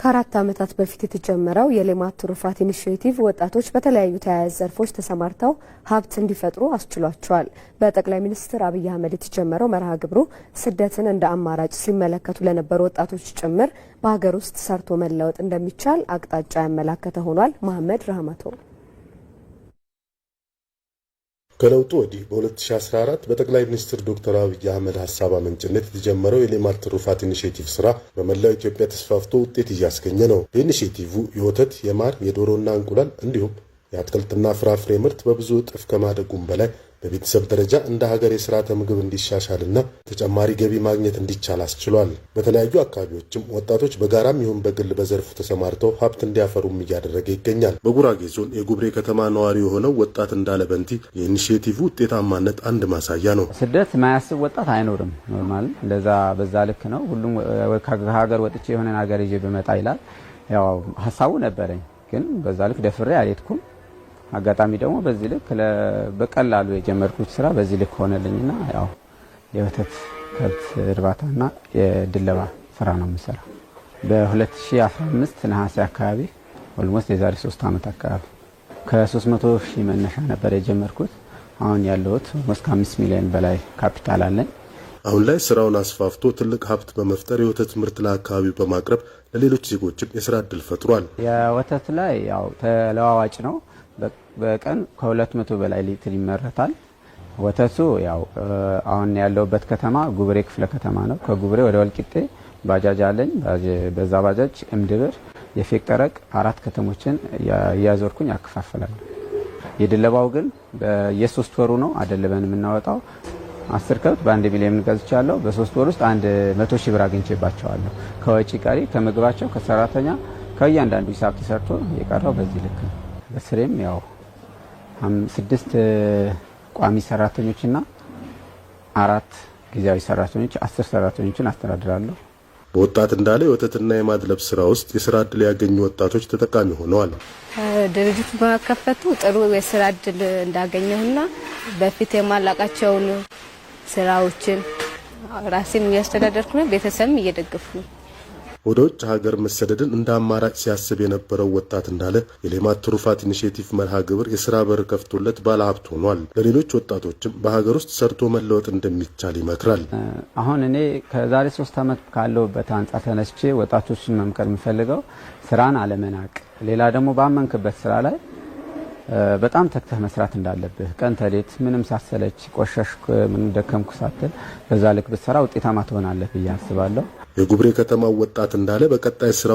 ከ4 ዓመታት በፊት የተጀመረው የሌማት ትሩፋት ኢኒሼቲቭ ወጣቶች በተለያዩ ተያያዥ ዘርፎች ተሰማርተው ሀብት እንዲፈጥሩ አስችሏቸዋል። በጠቅላይ ሚኒስትር አብይ አህመድ የተጀመረው መርሃ ግብሩ ስደትን እንደ አማራጭ ሲመለከቱ ለነበሩ ወጣቶች ጭምር በሀገር ውስጥ ሰርቶ መለወጥ እንደሚቻል አቅጣጫ ያመላከተ ሆኗል። መሐመድ ረህመቶ። ከለውጡ ወዲህ በ2014 በጠቅላይ ሚኒስትር ዶክተር አብይ አህመድ ሀሳብ አመንጭነት የተጀመረው የሌማት ትሩፋት ኢኒሼቲቭ ስራ በመላው ኢትዮጵያ ተስፋፍቶ ውጤት እያስገኘ ነው። በኢኒሼቲቭ የወተት፣ የማር፣ የዶሮና እንቁላል እንዲሁም የአትክልትና ፍራፍሬ ምርት በብዙ እጥፍ ከማደጉም በላይ በቤተሰብ ደረጃ እንደ ሀገር የስርዓተ ምግብ እንዲሻሻልና ተጨማሪ ገቢ ማግኘት እንዲቻል አስችሏል። በተለያዩ አካባቢዎችም ወጣቶች በጋራም ይሁን በግል በዘርፉ ተሰማርተው ሀብት እንዲያፈሩም እያደረገ ይገኛል። በጉራጌ ዞን የጉብሬ ከተማ ነዋሪ የሆነው ወጣት እንዳለ በንቲ የኢኒሼቲቭ ውጤታማነት አንድ ማሳያ ነው። ስደት ማያስብ ወጣት አይኖርም። Normal እንደዛ በዛ ልክ ነው። ሁሉም ከሀገር ወጥቼ የሆነ ሀገር ይዤ ብመጣ ይላል። ያው ሀሳቡ ነበረኝ፣ ግን በዛ ልክ ደፍሬ አልሄድኩም። አጋጣሚ ደግሞ በዚህ ልክ በቀላሉ የጀመርኩት ስራ በዚህ ልክ ሆነልኝና ያው የወተት ከብት እርባታና የድለባ ስራ ነው የምሰራ። በ2015 ነሐሴ አካባቢ፣ almost የዛሬ 3 ዓመት አካባቢ፣ ከ300 ሺህ መነሻ ነበር የጀመርኩት። አሁን ያለሁት almost ከ5 ሚሊዮን በላይ ካፒታል አለኝ። አሁን ላይ ስራውን አስፋፍቶ ትልቅ ሀብት በመፍጠር የወተት ምርት ለአካባቢው በማቅረብ ለሌሎች ዜጎችም የስራ እድል ፈጥሯል። የወተት ላይ ያው ተለዋዋጭ ነው። በቀን ከ200 በላይ ሊትር ይመረታል። ወተቱ ያው አሁን ያለሁበት ከተማ ጉብሬ ክፍለ ከተማ ነው። ከጉብሬ ወደ ወልቂጤ ባጃጅ አለኝ። በዛ ባጃጅ እምድብር፣ የፌቅ ጠረቅ አራት ከተሞችን እያዞርኩኝ አከፋፍላለሁ። የድለባው ግን በየ3 ወሩ ነው አደልበን የምናወጣው። 10 ከብት በ1 ሚሊዮን ገዝቻለሁ። በ3 ወር ውስጥ 100,000 ብር አግኝቼባቸዋለሁ። ከወጪ ቀሪ ከምግባቸው፣ ከሰራተኛ፣ ከእያንዳንዱ ሂሳብ ተሰርቶ የቀረው በዚህ ልክ ነው። በስሬም ያው ስድስት ቋሚ ሰራተኞችና አራት ጊዜያዊ ሰራተኞች፣ 10 ሰራተኞችን አስተዳድራለሁ። በወጣት እንዳለ የወተትና የማድለብ ስራ ውስጥ የስራ እድል ያገኙ ወጣቶች ተጠቃሚ ሆነዋል። ድርጅቱ በመከፈቱ ጥሩ የስራ እድል እንዳገኘሁና በፊት የማላቃቸውን ስራዎችን ራሴን እያስተዳደርኩ ነው፣ ቤተሰብም እየደገፍኩ ነው። ወደ ውጭ ሀገር መሰደድን እንደ አማራጭ ሲያስብ የነበረው ወጣት እንዳለ የሌማት ትሩፋት ኢኒሼቲቭ መርሃ ግብር የስራ በር ከፍቶለት ባለሀብት ሆኗል። ለሌሎች ወጣቶችም በሀገር ውስጥ ሰርቶ መለወጥ እንደሚቻል ይመክራል። አሁን እኔ ከዛሬ 3 ዓመት ካለሁበት አንጻር ተነስቼ ወጣቶችን መምከር የምፈልገው ስራን አለመናቅ፣ ሌላ ደግሞ ባመንክበት ስራ ላይ በጣም ተግተህ መስራት እንዳለብህ፣ ቀን ተሌት ምንም ሳትሰለች፣ ቆሸሽኩ ምንም ደከምኩ ሳትል በዛ ልክ ብትሰራ ውጤታማ ትሆናለህ ብዬ አስባለሁ። የጉብሬ ከተማው ወጣት እንዳለ በቀጣይ ስራ